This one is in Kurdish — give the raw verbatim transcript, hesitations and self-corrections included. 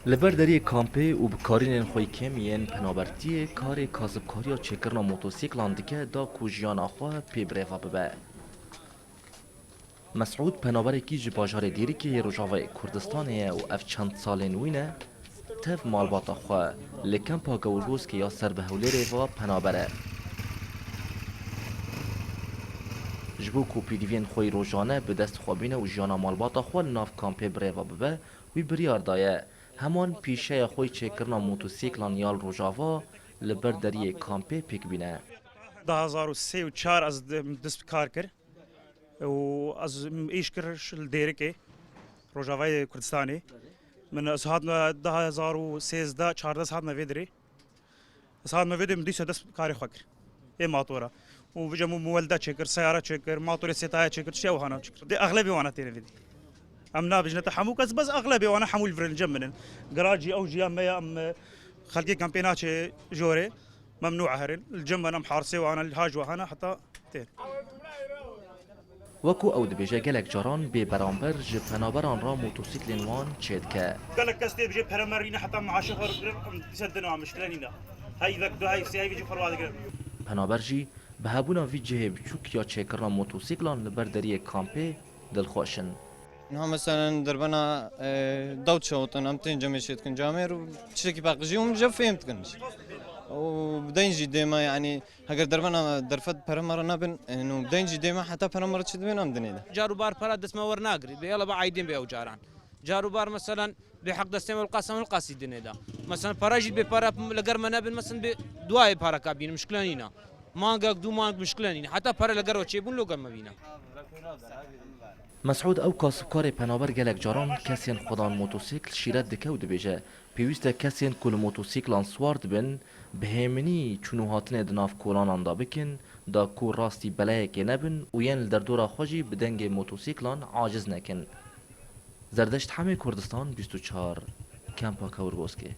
Li ber deriyê kampê û bi karînên xwe kêm yên penabertiyê karê kasibkariya çêkirina motosîklan dike da ku jiyana xwe pê birêve bibe. Mesûd penaberekî ji bajarê Dêrikê yê Rojavayê Kurdistanê ye û ev çend salên wî ne tev malbata xwe li kempa Gewirgoskê ya ser bi Hewlêrê ve penaber e. Ji bo ku pêdiviyên xwe yî rojane bi dest xwe bîne û jiyana malbata xwe li nav kampê birêve bibe, wî biryar daye heman pîşeya xwe yî çêkirina motosîklan ya li Rojava li ber deriyê kampê pêk bîne. Du hezar û sê û çar ez de-, dest bi kar kir û ez îş kir li Dêrikê, Rojavayê Kurdistanê. Min ez hatime du hezar û sêzdeh çardeh ez hatime vê derê. Ez hatime vê derê min dîsa dest bi karê xwe kir. Ê matora. Û vêca min muwelda çêkir, seyara çêkir, matorê sêtaya çêkir, tiştê ew hana çêkir. Dê exlebê wana têne vê derê. Em nabêjine te hemû kes, bes exlebê wana hemû li vir in cem min in. Giracî ew jî ya me ya em, e, xelkê kampê naçe jorê. Memnû herin. Li cem me em harsê wana, li haj wana heta tên. Wekû ew dibêje, gelek caran bê beramber ji penaberan re motosîklên wan çêdike. Gelek kes tê bêje pere me rîne heta meaşê xwe rûkirin, em dîsa dina mişkile nîne. Hey vek du hey sê hey vê jî xwe rwa digirin. Penaber jî bi hebûna vî cihê biçûk ya çêkirina motosîklan li ber deriyê kampê dilxweş in. Niha meselen derbena, e, daw çawotin, em tên cemê çêdikin camêr û tiştekî paqijî hûn jî fêm dikin. Û bi deyn jî dême, yanî heger derbena derfet pere me re nebin, e, nû bi deyn jî dême heta pere me re çi dibên em dinê de. Car û bar pere dest me wernagirî, bê yala be aydên bê ew caran. Car û bar meselen bê heq destê me li qasem li qasî dinê de. Meselen pere jî bê pere li ger me nebin, meselen bê duayê pareka bînim, mişkile nîne. Mangek, du mang mişkile nîne. Heta pere li ger we çêbûn, lo ger me bîne. Mesûd ew kasibkarê penaber gelek caran kesên xwedan motosîkl şîret dike û dibêje, pêwîst e kesên ku li motosîklan siwar dibin, bi hêminî çûn û hatinê di nav kolanan de bikin, da ku rastî beleyekê nebin û yên li derdora xwe jî bi dengê motosîklan aciz nekin. Zerdeşt Hemê, Kurdistan bîst û çar, Kempa Kewirgoskê.